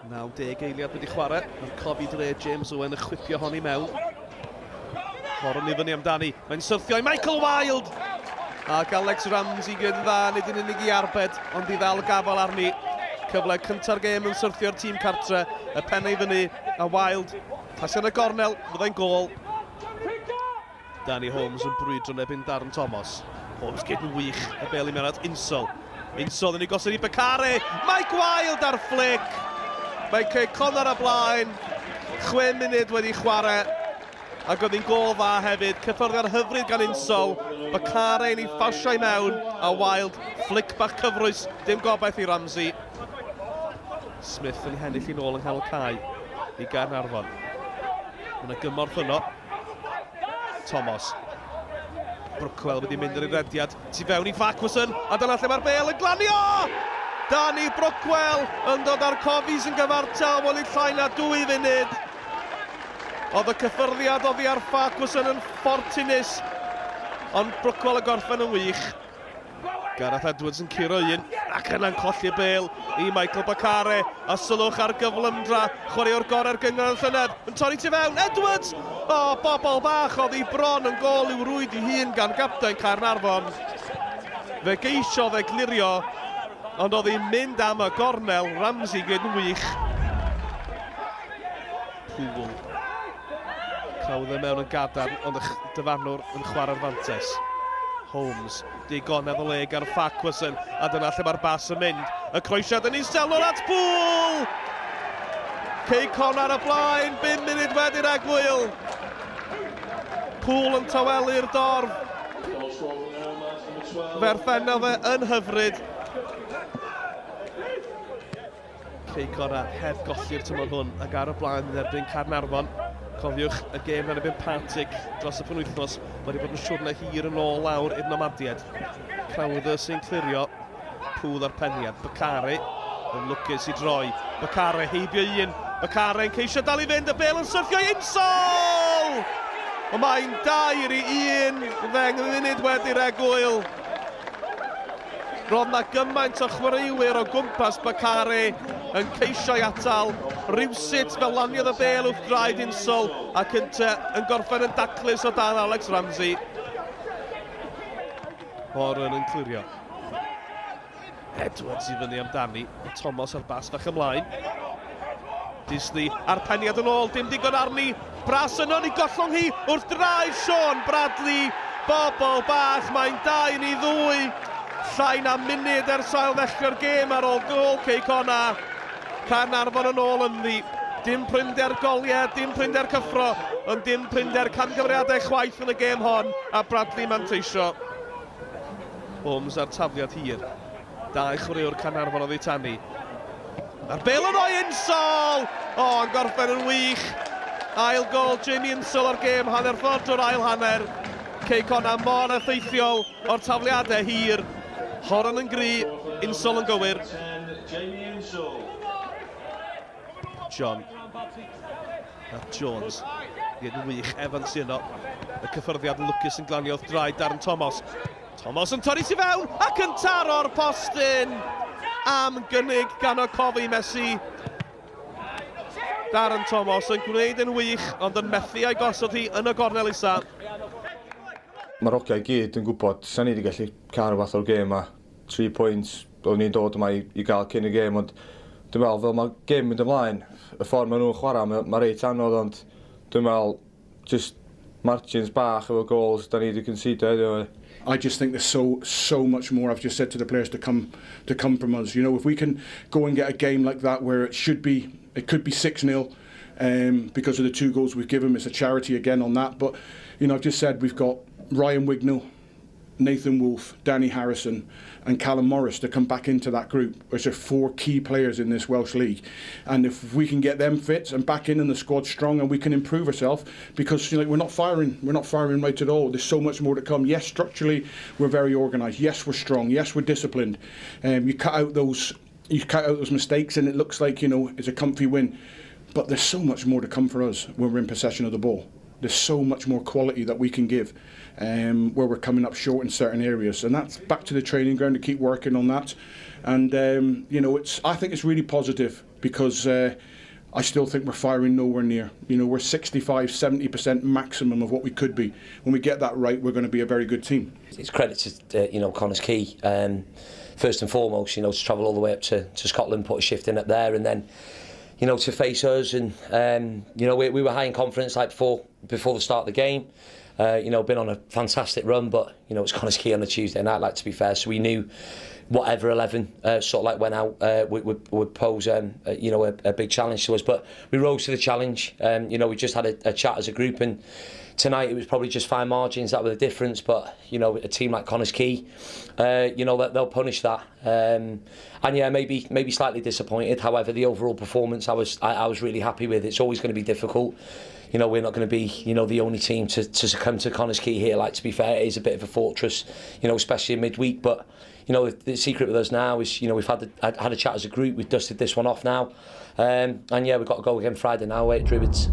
90 eiliad wedi chwarae. Mae'r cofi dre James Owen yn chwipio hon i mewn. Horan i fyny amdani. Mae'n syrthio i Michael Wilde! Ac Alex Ramsey gyn dda, nid yn unig i arbed, ond i ddal gafel arni. Cyfle cynta'r gêm yn syrthio'r tîm cartre, y pen ei fyny, a Wilde, pasio yn y gornel, fyddai'n gôl. Danny Holmes yn brwydro yn erbyn Darren Thomas. Holmes gyd yn wych, y bel i mewn at Insel. Insel yn ei gosod i Bakare. Mike Wilde ar fflic. Mae Cei Connah ar y blaen. 6 munud wedi chwarae. Ac oedd hi'n gôl dda hefyd. Cyffyrddiad hyfryd gan Insel. Bakare yn ei phasio i mewn. A Wilde, fflic bach cyfrwys. Dim gobaith i Ramsey. Smith yn hennill i nôl yng nghanol cae i Gaernarfon. Mae yna gymorth yno. Thomas. Brookwell wedi mynd ar ei rediad. Tu fewn i Farquharson, a dyna lle mae'r bel yn glanio! Danny Brookwell yn dod â'r Cofis yn gyfartal, wel i llai na 2 funud. Oedd y cyffyrddiad oddi ar Farquharson yn ffortunus, ond Brookwell yn gorffen yn wych. Gareth Edwards yn curo un ac yna'n colli y bêl i Michael Bakare a sylwch ar gyflymdra chwaraewr gorau'r gynghrair y llynedd yn torri tu fewn Edwards! O, bobl bach oedd hi bron yn gôl i'w rwyd i hun gan gapten Caernarfon. Fe geisiodd e glirio ond oedd hi'n mynd am y gornel, Ramsey gwneud yn wych. Poole. Cawdd e mewn yn gadarn, ond y dyfarnwr yn chwarae'r fantes. Holmes, digonedd o le gan Farquharson, a dyna lle mae'r bas yn mynd. Y croesiad yn isel nôl at Poole! Cei Connah ar y blaen, 5 munud wedi'r egwyl. Poole yn tawelu'r dorf. Fe orffennodd e yn hyfryd. Cei Connah heb golli'r tymor hwn ac ar y blaen yn erbyn Caernarfon. Cofiwch y gêm yn erbyn Partick dros y penwythnos wedi bod yn siwrne hir yn ôl lawr i'r Nomadiaid. Crowther sy'n clirio, Poole ar peniad, Bakare yn lwcus i droi. Bakare heibio un, Bakare yn ceisio dal i fynd, y bel yn syrthio i Insol! Ond mae'n 2-1, 10 munud wedi'r egwyl. Roedd 'na gymaint o chwaraewyr o gwmpas Bakare yn ceisio'i atal. Rywsut fe laniodd y bêl wrth draed Insol ac ynte yn gorffen yn daclus o dan Alex Ramsey. Horan yn clirio. Edwards i fyny amdani. Thomas ar bas fach ymlaen. Disney a'r peniad yn ôl, dim digon arni. Bras yno, ni gollwng hi wrth draed Sean Bradley. Bobl bach, mae'n 2-2. Llai na munud ers ail ddechrau'r gêm ar ôl gôl Cei Connah. Caernarfon yn ôl ynddi. Dim prinder goliau, dim prinder cyffro, ond dim prinder camgymeriadau chwaith yn y gêm hon, a Bradley manteisio. Holmes a'r tafliad hir. Dau chwaraewr Caernarfon oddi tani. Mae'r bel yn rhoi Insol! O, yn gorffen yn wych. Ail gol Jamie Insol o'r gêm, hanner ffordd drwy'r ail hanner. Cei Connah mor effeithiol o'r tafliadau hir. Horan yn gry, Insol yn gywir. John. A Jones. Yn wych, Evans sy'n yno. Y cyffyrddiad yn lwcus yn glanio wrth draed Darren Thomas. Thomas yn torri tu fewn ac yn taro'r postyn am gynnig gan Okovi Messi. Darren Thomas yn gwneud yn wych ond yn methu a'i gosod hi yn y gornel isa. Mae'r hogiau i gyd yn gwybod, sa ni wedi gallu cael rhywbeth o'r gêm yma. 3 pwynt oedden ni'n dod yma i, i gael cyn y gêm, ond dwi'n meddwl fel mae gêm mynd ymlaen, y ffordd maen nhw'n chwarae, mae, mae reit anodd, ond dwi'n meddwl just margins bach efo goals da ni wedi concede heddiw. I just think there's so so much more. I've just said to the players to come from us. If we can go and get a game like that where it should be, it could be 6-0 because of the two goals we've given. It's a charity again on that. But I've just said we've got Ryan Wignall, Nathan Wolfe, Danny Harrison and Callum Morris to come back into that group, which are four key players in this Welsh League. And if we can get them fit and back in and the squad strong and we can improve ourselves, because we're not firing right at all. There's so much more to come. Yes, structurally we're very organised. Yes, we're strong. Yes, we're disciplined. You cut out those mistakes and it looks like it's a comfy win. But there's so much more to come for us when we're in possession of the ball. There's so much more quality that we can give where we're coming up short in certain areas. And that's back to the training ground to keep working on that. And it's I think it's really positive. Because I still think we're firing nowhere near. We're 65, 70% maximum of what we could be. When we get that right, we're going to be a very good team. It's credit to Connah's Quay, first and foremost, to travel all the way up to Scotland, put a shift in up there, and then to face us. And we were high in confidence like before the start of the game. Been on a fantastic run, but it's Connah's Quay on a Tuesday night, like, to be fair. So we knew whatever 11 sort of like went out would pose a big challenge to us. But we rose to the challenge. We just had a chat as a group, and tonight it was probably just fine margins that were the difference. But a team like Connah's Quay, they'll punish that. And yeah, maybe slightly disappointed. However, the overall performance I was really happy with. It's always going to be difficult. We're not going to be the only team to succumb to Connah's Quay here. Like, to be fair, it is a bit of a fortress, especially in midweek. But the secret with us now is, we've had a chat as a group. We've dusted this one off now. And yeah, we've got to go again Friday now, away at Druids.